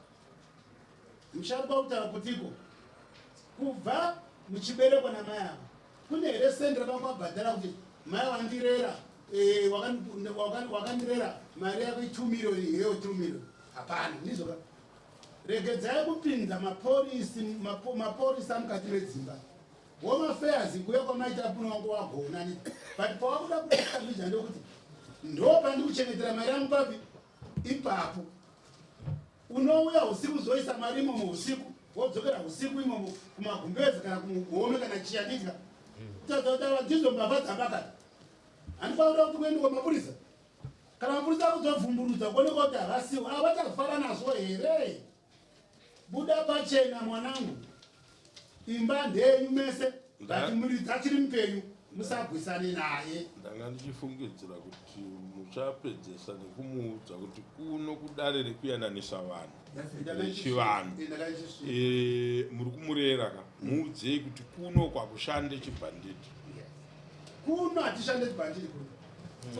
G: Musharukwa kutaura kutiko kubva muchiberekwa namai ava kune here sendi ramakabhadhara kuti mai wandirera, wakandirera mari yako i2 million heyo 2 million? Hapana. Ndizvo ka? Regedzai kupinza maporisa mukati medzimba. Home Affairs kuuya kwamaita puno wangu wagona ni, but pawakuda kuestablisha ndokuti ndo pandikuchengetera mari yangu papi ipapo. Unouya usiku zoisa mari imomo usiku, wodzokera usiku imomo kumagumbezi kana kumuhome kana chiyandidya kutaura ndizo mbavha dzabakati. Handifanira kuti kuendwa mapurisa. Kana mapurisa akuzovhumburudza kuonekwa kuti havasiwo, ava vachafara nazvo here? Buda pachena mwanangu, imba ndeyenyu mese, but muridzi achiri mupenyu, musagwisane naye.
B: Ndanga ndichifungidzira kuti muchapedzesa nekumuudza kuti kuno kudare rekuyananisa vanhu rechivanhu, muri kumurera ka, muudzei kuti kuno kwakushande chibhanditi.
G: Kuno hatishande chibhanditi kuno.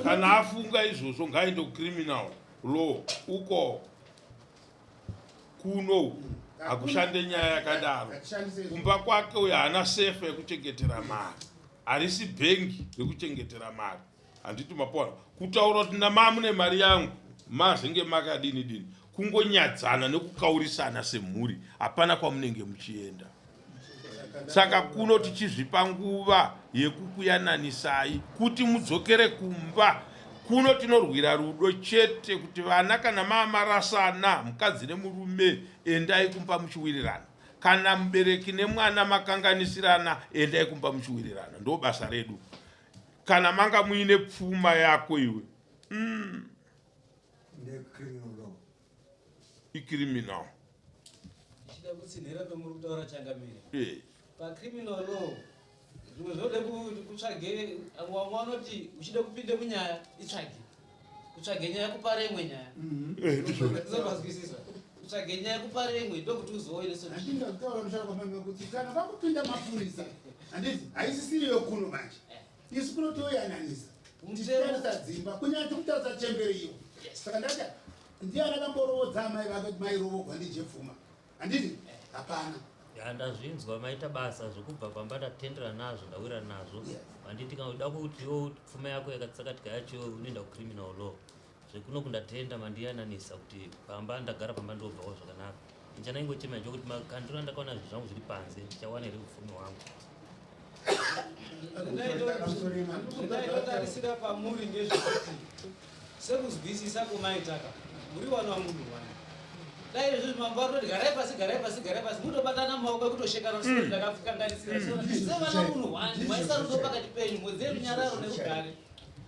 B: Kana afunga izvozvo ngaende kucriminal law uko. Kuno hakushande nyaya yakadaro. Kumba kwake uyo haana sefa yekuchengetera mari, harisi bhengi rekuchengetera mari. Handiti mapoana kutaura kuti ndamamune mari yangu mazenge makadini dini, kungonyadzana nekukaurisana semhuri, hapana kwamunenge muchienda. Saka kuno tichizvipa nguva yekukuyananisai kuti mudzokere kumba. Kuno tinorwira rudo chete, kuti vana kana maamarasana mukadzi nemurume, endai kumba muchiwirirana. Kana mubereki nemwana makanganisirana, endai kumba muchiwirirana. Ndo basa redu. Kana manga muine pfuma yako iwe, icriminal.
I: Ndichida kutsinhira pamuri kutaura changamire. Pacriminal law zvimwe zvinode kutsvage, vamwe vanoti uchida kupinde munyaya itsvage, kutsvage nyaya kupara imwe nyaya. Ndizvazwisisa. Kutsvage nyaya kupara imwe ndokuti uzoone solution.
G: Handinda kutaura musharukwa mame kuti kana vakupinda mapurisa, handiti haisisiri yokuno manje. Isu kuno toyananisa. Tichitarisa dzimba, kunyanya tikutarisa chembere iyo. Saka ndati ndiani akamborovodza amai vake kuti mairovorwa ndiJepfuma? Handiti? Hapana.
A: Ya, ndazvinzwa, maita basa zvekubva pamba, ndatendera nazvo, ndawira nazvo. Handiti kana uchida kuti iwe pfuma yako yakatsakatika yacho unoenda kucriminal law. Zvekuno kundatenda mandiyananisa kuti pamba ndagara pamba ndobvawo zvakanaka. Ndichanaingochema nje kuti makandiro andakaona zvinhu zvangu zviri panze, ndichawana here upfumi hwangu?
I: Zvindaitotarisira pamuri ngezvekuti sekuzwisisa kwamaitaka muri wana wamunhu wani, dai izvozvi mambo arikutoti garai pasi, garai pasi, garai pasi, mutobatana mumaoko ekutoshekana mm. ndakakanganisira sevana munhu wani, maisa rudo pakati penyu, mwedze runyararo nerugare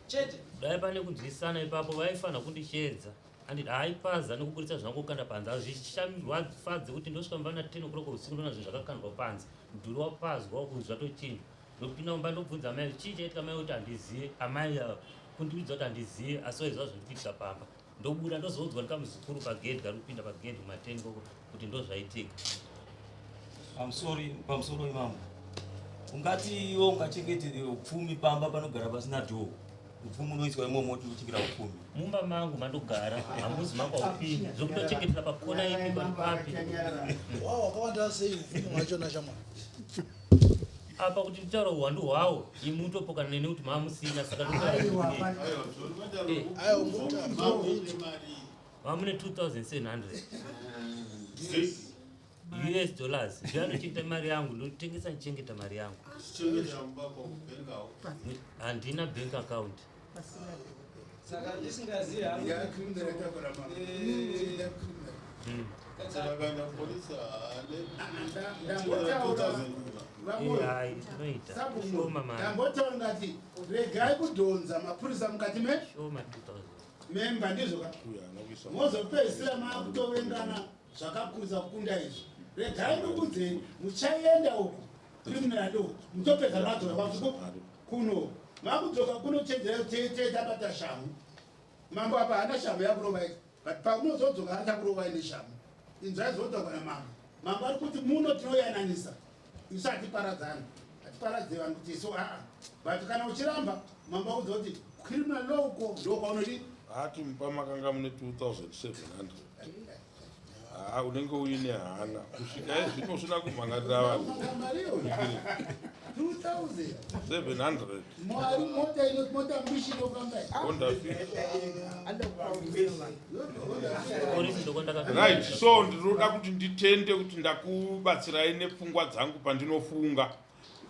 I: chete.
A: Dai pane kunzwisisana ipapo, vaifanira kundisheedza. Anditi haipaza nekuburitsa zvangu kukanda panze, hazvichandifadzi kuti ndosvika mumba na 10 o'clock usiku ndoona zvinhu zvakakandwa panze, mudhuri wapazwa uku zvatochinjwa. Ndopinda mumba ndobvunza amai chii chaitika, amai kuti handizive, amai ava kundiudza kuti handizive, asi vaiziva zvandikuitika pamba. Ndobuda ndozoudzwa ndikamuzukuru pagedhi kari kupinda pagedhi kumateni koko kuti ndozvaitika.
D: Pamusoro, pamusoro imambo, ungati iwe ungachengetere upfumi pamba panogara pasina dhoo, upfumi unoiswa imomo kuti uchingira upfumi
A: mumba mangu mandogara, hamuzi mangu haupindi, zvokutochengetera pakona ipi pari papi.
G: Wow, wakawanda sei upfumi hwacho nashamwari?
A: Apa kuti nditaura uwandu hwawo imi mutopokana neni kuti maamusina, saka mamune 2700 US dollars ndiyo anochengeta mari yangu, ndotengesa ndichengeta mari yangu. Handina bank account.
I: Saka ndisingazivi hangu.
G: Ndambotaura ngati regai kudhonza mapurisa mukati me memba, ndizvo ka mozopedzisira makutovengana zvakakurisa kukunda izvi. Regai ndikudzei, muchaenda uku criminal law mutopedza madzoka kwakuko kuno, makudzoka kuno chenjerai tetabata shamhu. Mambo apa haana shamhu yakurova ika, but paunozodzoka achakurovai neshamhu. Inzwai zvotaurwa namambo. Mambo ari kuti muno tinoyananisa, isu hatiparadzani, hatiparadze vanhu kuti isu aa, but kana uchiramba, mambo akudza kuti criminal law uko ndo kwaunodi.
B: Hati mumba makanga mune 2700, haa unenge uine hana kusvika izvino usina kumhangarira vanhu. 700
G: Mwari, mota ino, mota mbishi inofamba.
B: Honda Fit. Right, so ndinoda kuti nditende kuti ndakubatsirai nepfungwa dzangu pandinofunga,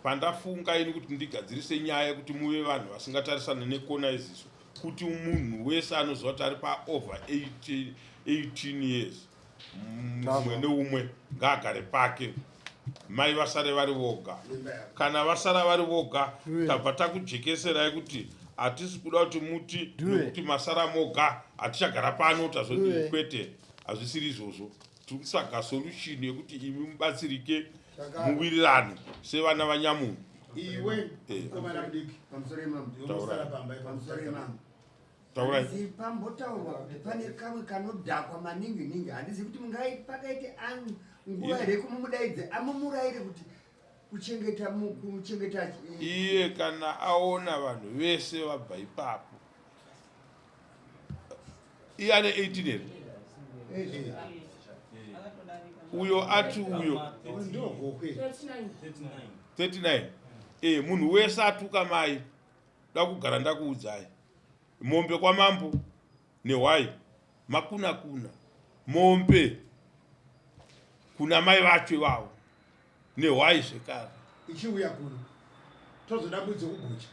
B: pandafunga ini kuti ndigadzirise nyaya yekuti muve vanhu vasingatarisane nekona yeziso, kuti munhu wese anoziva kuti ari paover 18 18 years, mumwe neumwe ngaagare pake, mai vasare vari voga. Kana vasara vari voga, tabva takujekeserai kuti hatisi kuda kuti muti nekuti masara moga hatichagara pano, tazoti kwete, hazvisiri izvozvo. Tiri kutsvaga solution yekuti imi mubatsirike, muwirirane sevana vanyamunhu.
G: Iwe mukomana mudiki,
C: Pamusoro imambo.
G: unosara pamba
C: Pamusoro imambo.
B: Taurai.
C: Hanzi pambotaurwa kuti pane kamwe kanodhakwa maningi ningi, handizi kuti mungai pakaite nguva here kumumudaidze amumuraire kuti kuchengeta kuchengeta
B: Iye kana aona vanhu vese vabva ipapo, iye ane 18 here? Uyo ati uyo 39 e munhu wese atuka mai da kugara ndakuudzai mombe kwamambo nehwai makuna kuna mombe kuna mai vacho ivavo nehwai zvekare
G: ichiuya kuno tozoda mbudzi kugocha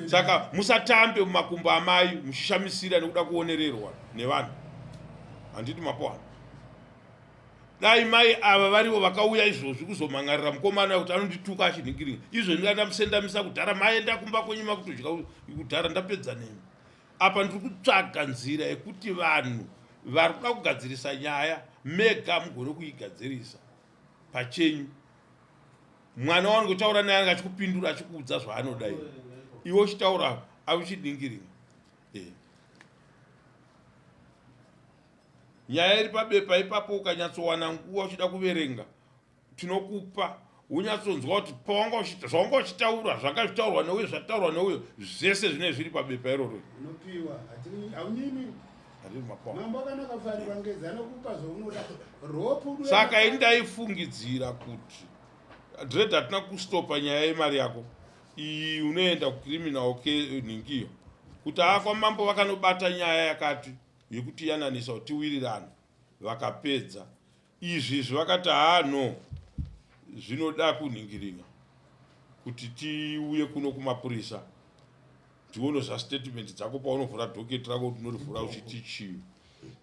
B: saka musatambe mumakumbo amai muchishamisira nekuda kuonererwa nevanhu handiti mapoana dai mai ava varivo vakauya izvozvi kuzomhan'arira mukomana kuti anondituka achinhingiringa izvo ndinga ndamusendamisa kudhara maenda kumba kwenyu makutodya kudhara ndapedza nemi apa ndiri kutsvaga nzira yekuti vanhu vari kuda kugadzirisa nyaya mega mugone kuigadzirisa pachenyu mwana waunenge utaura naye anenge achikupindura achikuudza zvaanoda iwe iwe uchitaura auchidingiringa eh. nyaya iri pabepa ipapo ukanyatsowana nguva uchida kuverenga tinokupa unyatsonzwa kuti pawanga zvawanga uchitaura zvanga zvitaurwa neuyo zvataurwa neuyo zvese zvinenge zviri pabepa iroro
G: unopiwa haunyimi
B: saka ini ndaifungidzira kuti dread hatina kustopa nyaya yemari yako iyi unoenda kucriminal nhingiyo kuti haa kwamambo vakanobata nyaya yakati yekuti yananisa kuti tiwirirane vakapedza izvi izvi vakati haa no zvinoda kunhingiringa kuti tiuye kuno kumapurisa tione zvastatement dzako paunovhura docket rako kuti unorivhura uchiti chii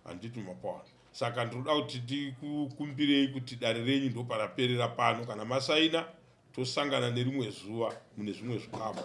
B: handiti mapawana saka ndinoda kuti ndikukumbirei kuti dare renyu ndoparaperera pano kana masaina tosangana nerimwe zuva mune zvimwe zvikamu.